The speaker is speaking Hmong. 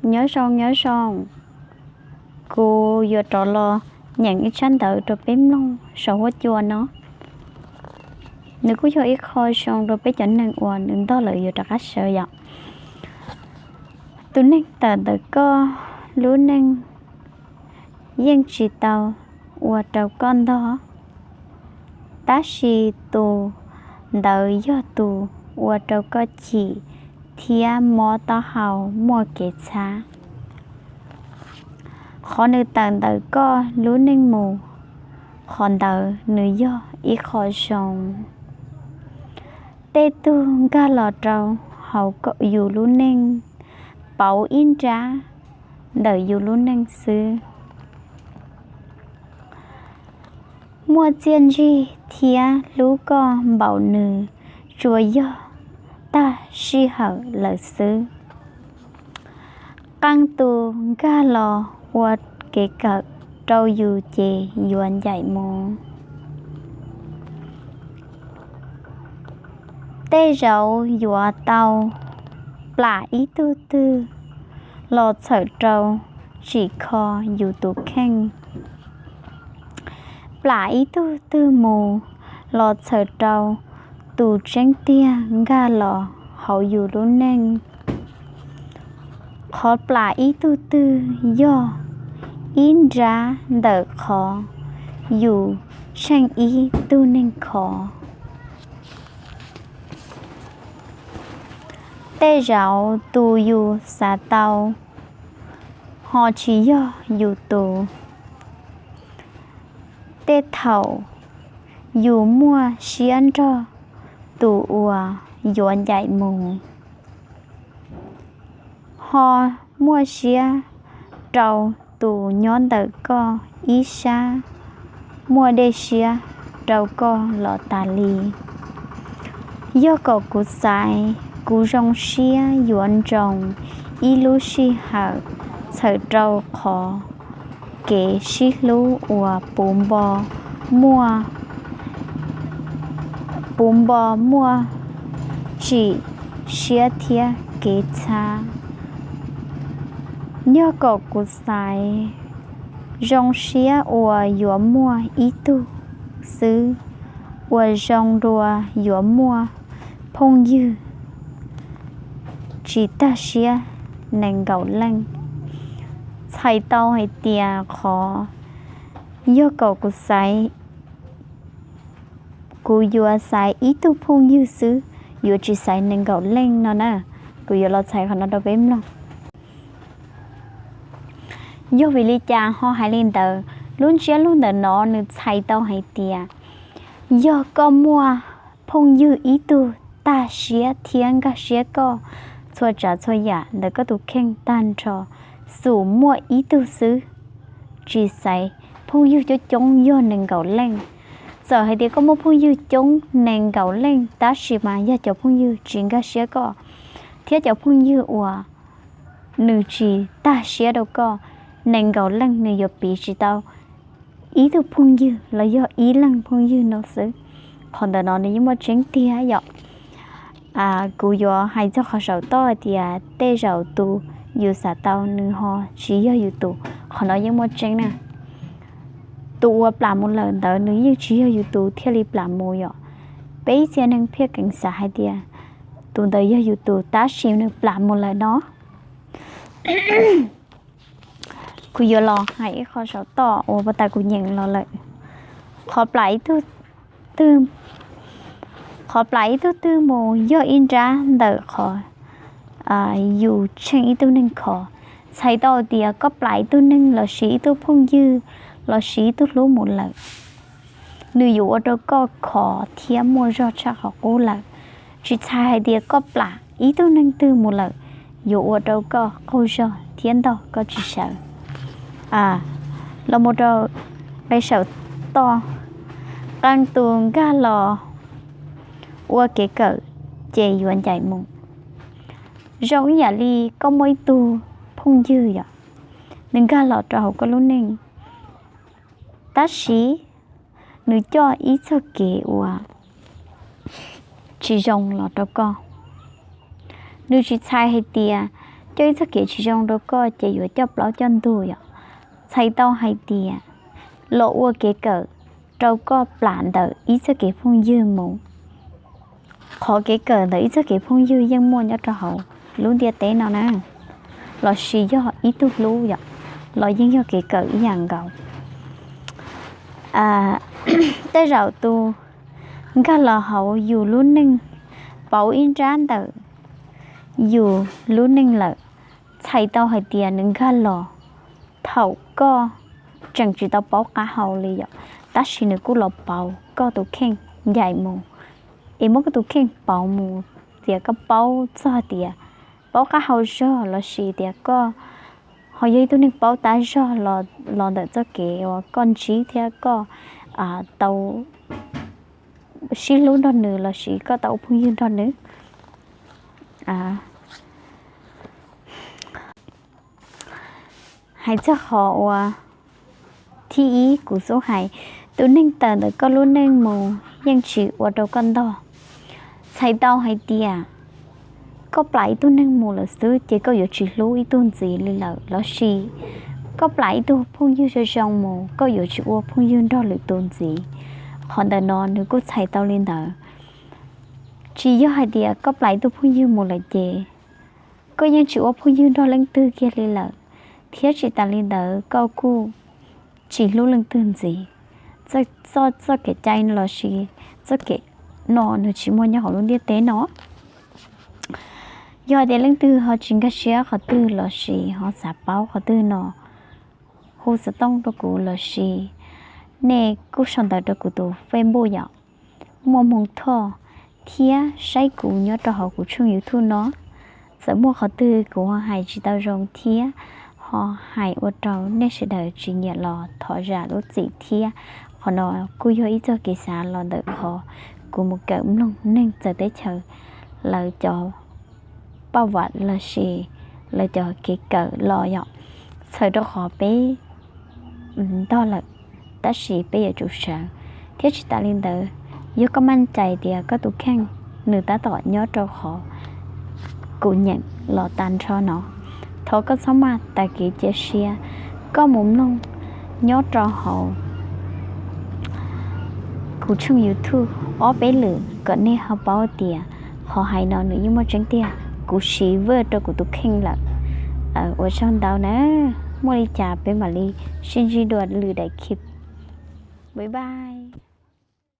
Nyob zoo, nyob zoo, kuv yuav rov los nyeem ib tsab ntawv rau peb mloog saum huab cua no. Nws kuj yog ib qho zoo rau peb cov neeg uas nws ntog lawm yuav rov qab sawv yom. Tus neeg tawm ntawm koj lub neej yeej tsis tau ua rau koj ntog, tab sis tus ntawd yog tus ua rau koj chim thiab mob taub hau muaj kev txhab. Qhov nws tawm ntawm koj lub neej mus, qhov ntawd nws yog ib qho zoo. Tej tug nkag los rau hauv yus lub neej, pauv ib nrab ntawm yus lub neej xwb. Muaj txiaj ntsig thiab hlub koj npaum nws tsuas yog tag sij hawm lawm xwb. Qee tus nkag los ua kev kawm rau yus ces yuav ncaim mus. Tej zaum yuav tau plam ib tug twg los txhawm rau tsim kho yus tus kheej, plam ib tug twg mus los txhawm rau tus tseeb tiag nkag los hauv yus lub neej. Qhov plam ib tug twg yog ib nrab ntawm qhov yus tsheej ib tug neeg khov. Tej zaum tus yus xav tau ho tsis yog yus tus. Tej thaum yus muaj siab nrog tus uas yuav ncaim mus, ho muaj siab rau tus nyob ntawm koj ib sab, muaj dej siab rau koj los tas li. Yog kom kuv xaiv, kuv zoo siab yuav ntsoo ib lub sij hawm txhawm rau qhov kev sib hlub uas puv npo muaj, puv npo muaj tsim siab thiab kev txhab. Yog kom kuv xaiv, zoo siab uas yuav muaj ib tug xwb, uas zoo dua yuav muaj phooj ywg tsis tag siab nees nkaum leej. Txhais tau hais tias qhov, yog kom kuv xaiv, kuv yuav xaiv ib tug phooj ywg xwb, yuav tsis xaiv nees nkaum leej no na. Kuv yuav los txhais qhov no rau peb mloog. Yog vim li cas ho hais li ntawd? Lub ntsiab lus ntawm no nws txhais tau hais tias, yog koj muaj phooj ywg ib tug tag siab thiab nkag siab koj txhua tsav txhua yam ntawm koj tus kheej tag nrho, xum muaj ib tug xwb, tsis xaiv phooj ywg coob coob yog nees nkaum leej. Txawm hais tias koj muaj phooj ywg coob nees nkaum leej tab sis mas yog cov phooj ywg tsis nkag siab koj, thiab cov phooj ywg uas nws tsis tag siab rau koj, nees nkaum leej nws yuav piv tsis tau ib tug phooj ywg los yog ib leeg phooj ywg no xwb. Qhov ntawm no nws yeej muaj tseeb tiag yom. Kuv yuav hais txog qhov saum toj hais tias tej zaum tus yus xav tau nws ho tsis yog yus tus, qhov no yeej muaj tseeb na. Tus uas plam mus lawm ntawd nws yeej tsis yog yus tus thiaj li plam mus yom. Peb ib txhia neeg pheej keev xav hais tias tus ntawd yog yus tus tab sis nws plam mus lawm no. Kuv yuav los hais ib qho saum toj uas puag ta kuv nyeem los lawm. Qhov plam ib tug twg, qhov plam ib tug twg mus yog ib nrab ntawm qhov yus tsheej ib tug neeg khov. Txhais tau tias koj plam ib tug neeg los sis ib tug phooj ywg los sis ib tug hlub mus lawm, nws yuav ua rau koj khov thiab muaj zog tshaj qhov qub lawm. Tsis txhais hais tias koj plam ib tug neeg twg mus lawm yuav ua rau koj qaug zog thiab ntog koj tsis sawv. Los mus rau nqe saum toj, qee tus nkag los ua kev kawm ces yuav ncaim mus. Zoo ib yam li koj muaj ib tug phooj ywg yom, nws nkag los rau hauv koj lub neej, tab sis nws coj ib txoj kev uas tsis zoo los rau koj. Nws tsis txhais hais tias coj ib txoj kev tsis zoo rau koj ces yuav coj plaub coj ntug yom. Txhais tau hais tias los ua kev kawm rau koj plam ntawm ib txoj kev phooj ywg mus. Qhov kev kawm ntawm ib txoj kev phooj ywg yeej muaj nyob rau hauv lub ntiaj teb no na, lossis yog ib tug hlub yom, los yeej yog kev kawm ib yam nkaus. Tej zaum tus nkag los hauv yus lub neej pauv ib nrab ntawm yus lub neej lawm, txhais tau hais tias nws nkag los thaum koj tseem tsis tau paub qab hau li yom, tab sis nws kuj los pauv koj tus kheej ncaim mus, es muab koj tus kheej pauv mus tias koj paub txog tias paub qab hau zog lossis tias koj ho yog ib tug neeg paub tab zog los ntawm txoj kev uas koj ntsib thiab koj tau sib hlub nrog nws lossis koj tau ua phooj ywg nrog nws. Hais txog qhov uas thib ib kuv xub hais, tus neeg tawm ntawm koj lub neej mus yeej tsis ua rau koj ntog. Txhais tau hais tias koj plam ib tug neeg mus lawm xwb ces koj yuav tsis hlub ib tug ntxiv li lawm, lossis koj plam ib tug phooj ywg zoo zoo mus koj yuav tsis ua phooj ywg nrog lwm tus ntxiv. Qhov ntawm no nws kuj txhais tau li ntawd. Tsis yog hais tias koj plam ib tug phooj ywg mus lawm ces koj yeej tsis ua phooj ywg nrog leej twg kiag li lawm, thiab tsis tas li ntawd koj kuj tsis hlub leej twg ntxiv. Txoj kev cai lossis txoj kev no nws tsis muaj nyob hauv lub ntiaj teb no. Yog tias leej twg ho tsis nkag siab qhov twg lossis ho xav paub qhov twg no, hu xov tooj rau kuv lossis nej kuj sau ntawv rau kuv tus Facebook yom, Muaj Hmoo Thoj, thiab saib kuv nyob rau hauv kuv tshooj YouTube no. Txawm muaj qhov twg kuv ho hais tsis tau zoo thiab ho hais ua rau nej sawv daws tsis nyiam los thov zam lub txim thiab. Qhov no kuj yog ib txoj kev xav los ntawm qhov kuv mus kawm mloog neeg txawv teb chaws lawv cov paj vam lossis lawv cov kev kawm los yom, txhawm rau qhov peb ntog lawm, tab sis peb yuav tsum sawv. Thiab tsis tas li ntawd, yog koj maj cai tias koj tus kheej nws tab tom nyob rau qhov kuv nyeem los tag nrho no, thov koj txhob maj tag kev cia siab, koj mus mloog nyob rau hauv kuv tshooj YouTube ob peb lwm kom nej ho paub tias qhov hais no nws yeej muaj tseeb tiag, kuv siv vwj rau kuv tus kheej lawm. Ua tsaug ntau na, muaj li cas peb mam li sib ntsib dua lwm daim clip. Bye bye.